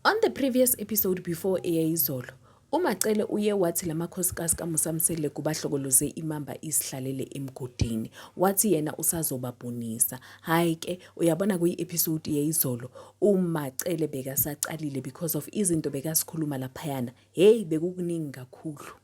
On the previous episode before eyayizolo, uMaCele uye wathi lamakhosikazi kaMusa Mseleku bahlokoloze imamba isihlalele emgodini. Wathi yena usazobabonisa. Hhayi ke, uyabona kwi-episode yayizolo, uMaCele bekasacalile because of izinto bekasikhuluma laphayana. Hheyi bekukuningi kakhulu.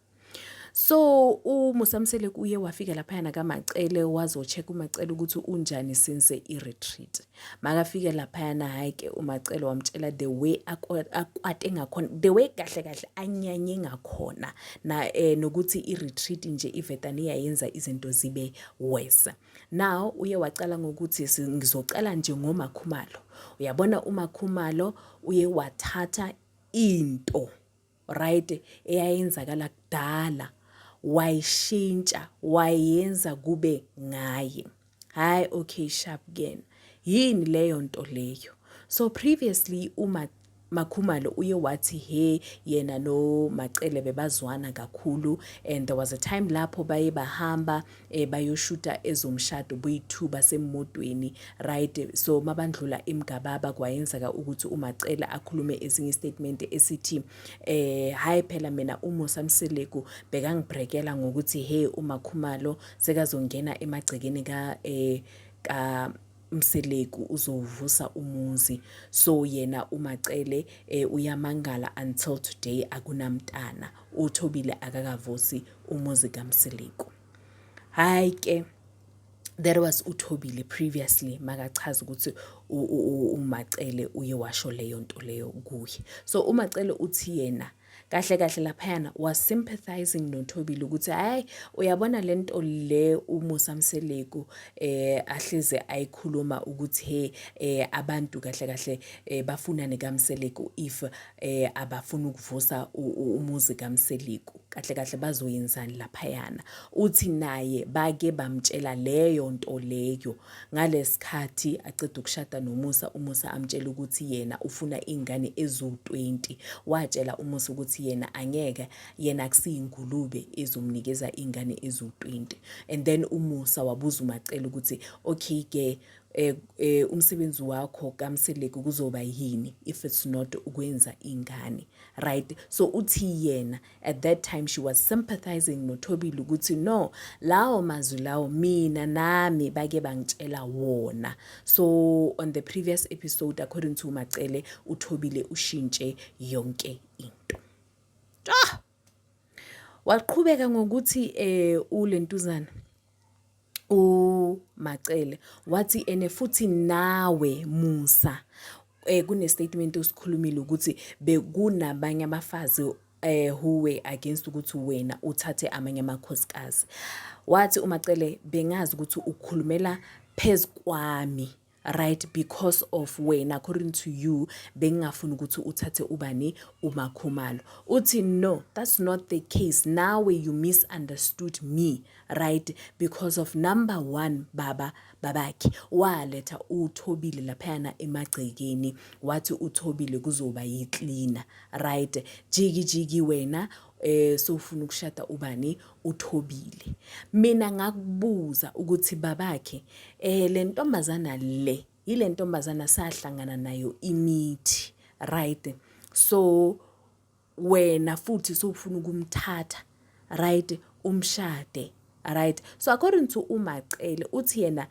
So uMusa Mseleku uye wafika laphayana kaMacele wazo-check uMacele ukuthi unjani since i-retreat. Makafika laphayana hhayi ke uMacele wamtshela the way akwate ngakhona, the way kahle kahle anyanye ngakhona na nokuthi i-retreat nje ivetane yayenza izinto zibe worse. Now uye wacala ngokuthi ngizocala nje ngoMakhumalo. Uyabona uMakhumalo uye wathatha into right eyayenzakala kudala wayishintsha wayenza kube ngaye. Hayi okay sharp kuyena, yini leyo nto leyo? So previously uma Makhumalo uye wathi he yena no Macele bebazwana kakhulu and there was a time lapho baye bahamba bayoshuta ezomshado boyi-2 basemodweni, right? So mabandlula imgababa kwayenzeka ukuthi uMacele akhulume esinye istatement esithi hayi phela mina uMusa Mseleku bekangibrekela ngokuthi hey uMakhumalo sekazongena emagcekeni ka Mseleku uzovusa umuzi. So yena uMacele uyamangala until today akunamntana, uThobile akakavusi umuzi kaMseleku. Hayi ke, that was uThobile previously makachaza ukuthi uMacele uye washo leyo nto leyo kuye. So uMacele uthi yena kahle kahle laphayana was sympathizing noThobile ukuthi hayi uyabona lento le uMusa Mseleku ahleze ayikhuluma ukuthi he abantu kahle kahle bafunane kaMseleku if abafuna ukuvusa umuzi kaMseleku, kahle kahle bazoyenzani laphayana. Uthi naye bake bamtshela leyo nto leyo ngalesikhathi aceda ukushada noMusa, uMusa amtshela ukuthi yena ufuna ingane eziwu-20. Watshela uMusa ukuthi yena angeke, yena akusiyingulube ezomnikeza ingane eziwu-20. And then uMusa wabuza uMacele ukuthi okay ke umsebenzi wakho kaMseleku kuzoba yini if it's not ukwenza ingane, right? So uthi yena at that time she was sympathizing noThobile ukuthi no, lawo mazwi lawo mina nami bake bangitshela wona. So on the previous episode, according to uMacele, uThobile ushintshe yonke into. Ah! Waqhubeka ngokuthi ulentuzana uMacele wathi ene futhi nawe Musa kune statement osikhulumile ukuthi bekunabanye abafazi who were against ukuthi wena uthathe amanye amakhosikazi. Wathi uMacele bengazi ukuthi ukhulumela phezu kwami, right? Because of wena, according to you, bengingafuni ukuthi uthathe ubani, uMakhumalo. Uthi no, that's not the case, nawe you misunderstood me, right? Because of number one, baba babakhe waletha uThobile laphayana emagcekeni, wathi uThobile kuzoba yi-cleaner, right? Jiki jiki wena sowufuna ukushada ubani, uThobile. Mina ngakubuza ukuthi babakhe le ntombazana le ile ntombazana sahlangana nayo imithi, right? So wena futhi sowufuna ukumthatha, right, umshade, right? So according to uMacele, uthi yena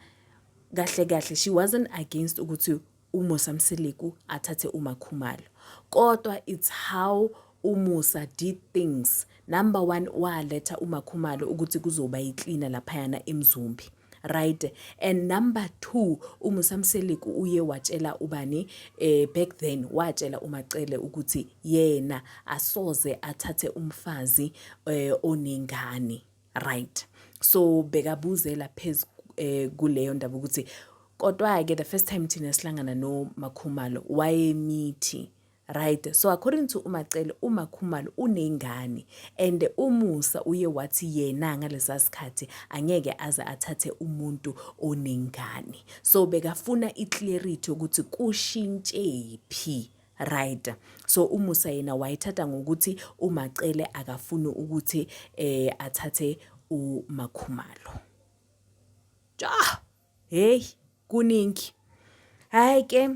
kahle kahle she wasn't against ukuthi uMusa Mseleku athathe uMakhumalo, kodwa it's how uMusa did things. Number one, waletha uMakhumalo ukuthi kuzoba yi-cleaner laphayana eMzumbi, right? And number two, uMusa Mseleku uye watshela ubani back then, watshela uMacele ukuthi yena asoze athathe umfazi onengane, right? So bekabuzela phezu kuleyo ndaba ukuthi kodwa ke the first time thina sihlangana noMakhumalo wayemithi, right? So according to uMacele, uMakhumalo unengane and uMusa uye wathi yena ngalesa sikhathi angeke aze athathe umuntu onengane. So bekafuna i-clarity ukuthi kushintshe phi, right? So uMusa yena wayithatha ngokuthi uMacele akafuni ukuthi athathe uMakhumalo. Ja, hey, kuningi. Hayi ke.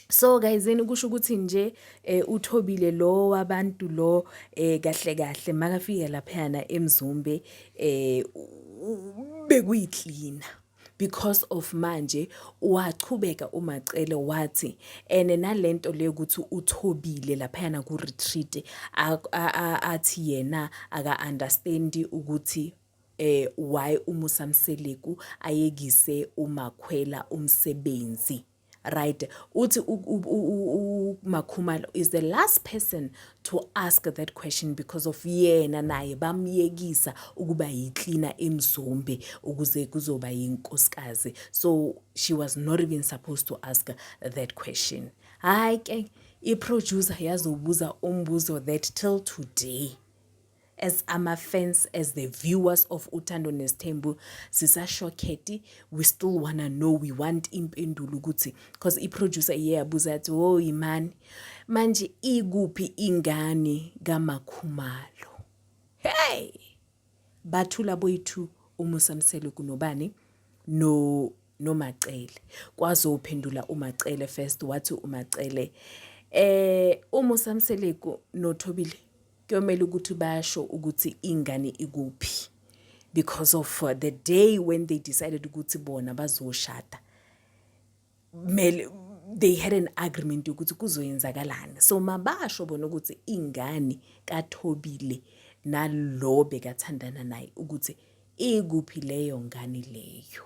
So guys yini kusho ukuthi nje uThobile lo wabantu lo kahle kahle makafika laphayana eMzumbe bekuyiklina because of manje wachubeka uMacele wathi ene nalento le ukuthi uThobile laphayana ku retreat athi yena aka understand ukuthi why uMusa Mseleku ayekise uMakhwela umsebenzi, right? Uthi uMakhumalo is the last person to ask that question because of yena naye bamyekisa ukuba yiklina eMzumbe ukuze kuzoba yinkosikazi, so she was not even supposed to ask that question. Hayi ke, i-producer yazobuza umbuzo that till today as ama-fans, as the viewers of Uthando Nesithembu, sisashocked. We still wanna know, we want impendulo ukuthi, because i-producer iye yabuza yathi, "Woyi mani, manje ikuphi ingane kaMakhumalo?" Hey, bathula boyithu uMusa Mseleku nobani no noMacele. Kwazophendula uMacele first. Wathi uMacele, uMusa Mseleku noThobile kuyomela ukuthi basho ukuthi ingane ikuphi because of the day when they decided ukuthi bona bazoshada, mele they had an agreement ukuthi kuzoyenzakalani. So mabasho bona ukuthi ingane kaThobile nalo bekathandana naye ukuthi ikuphi leyo ngane leyo,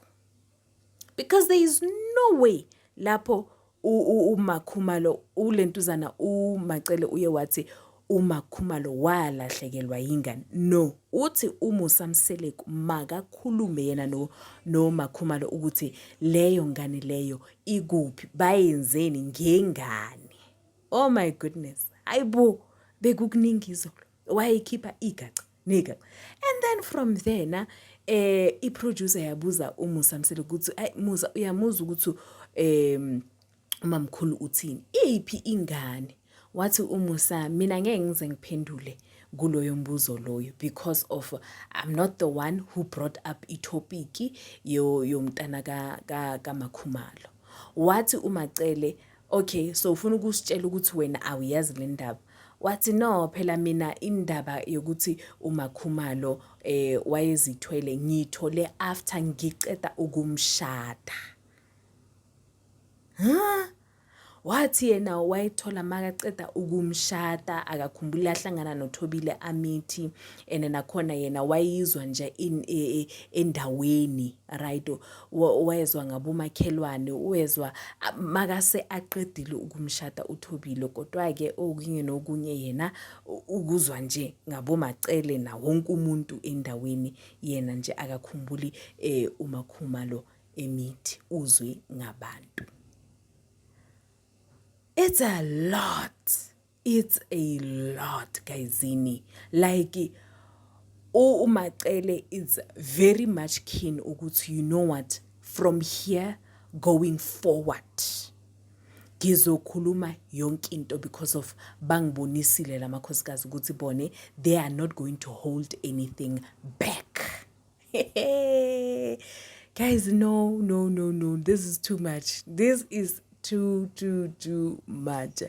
because there is no way lapho uMakhumalo ulentuzana. UMacele uye wathi uMakhumalo walahlekelwa yingane. No, uthi uMusa Mseleku makakhulume yena no noMakhumalo ukuthi leyo ngane leyo ikuphi, bayenzeni ngengane. Oh my goodness, hayibo, bekukuningi izolo, wayekhipha igaca negaca. And then from there na i-producer yabuza uMusa Mseleku ukuthi, "Ayi Musa, uyamuzwa ukuthi umamkhulu uthini, iphi ingane?" Wathi uMusa, "Mina ngeke ngize ngiphendule kuloyo mbuzo loyo because of I'm not the one who brought up itopic yomntana kaMakhumalo." Wathi uMacele, "Okay, so ufuna ukusitshela ukuthi wena awuyazi le ndaba?" Wathi, "No, phela mina indaba yokuthi uMakhumalo wayezithwele ngiyithole after ngiceda ukumshada." Huh? Wathi yena wayithola makaceda ukumshada, akakhumbuli ahlangana noThobile amithi and nakhona yena wayizwa nje in endaweni, right? Wezwa ngabomakhelwane, wezwa makase aqedile ukumshada uThobile. Kodwa-ke okunye nokunye yena ukuzwa nje ngaboMacele na wonke umuntu endaweni. Yena nje akakhumbuli uMakhumalo emithi, uzwe ngabantu. It's a lot, it's a lot, guyzini. Like, uMacele is very much keen ukuthi, you know what, from here going forward ngizokhuluma yonke into because of bangibonisile lamakhosikazi ukuthi bone they are not going to hold anything back. Guys, no, no, no, no, this is too much. This is too, too, too much.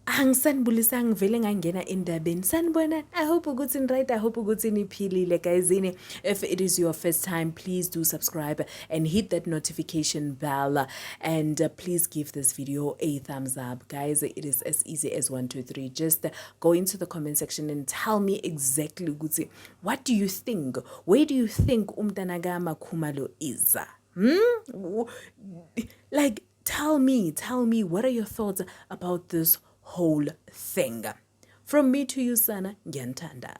Angisanibulisa, ngivele ngangena endabeni. Sanibonani, I hope ukuthi ni right, I hope ukuthi niphilile, guyzini. If it is your first time, please do subscribe and hit that notification bell and please give this video a thumbs up. Guys, it is as easy as 1 2 3. Just go into the comment section and tell me exactly ukuthi what do you think, where do you think umntana kaMakhumalo is? Like, tell me, tell me, what are your thoughts about this whole thing? From me to you, sana, ngiyanithanda.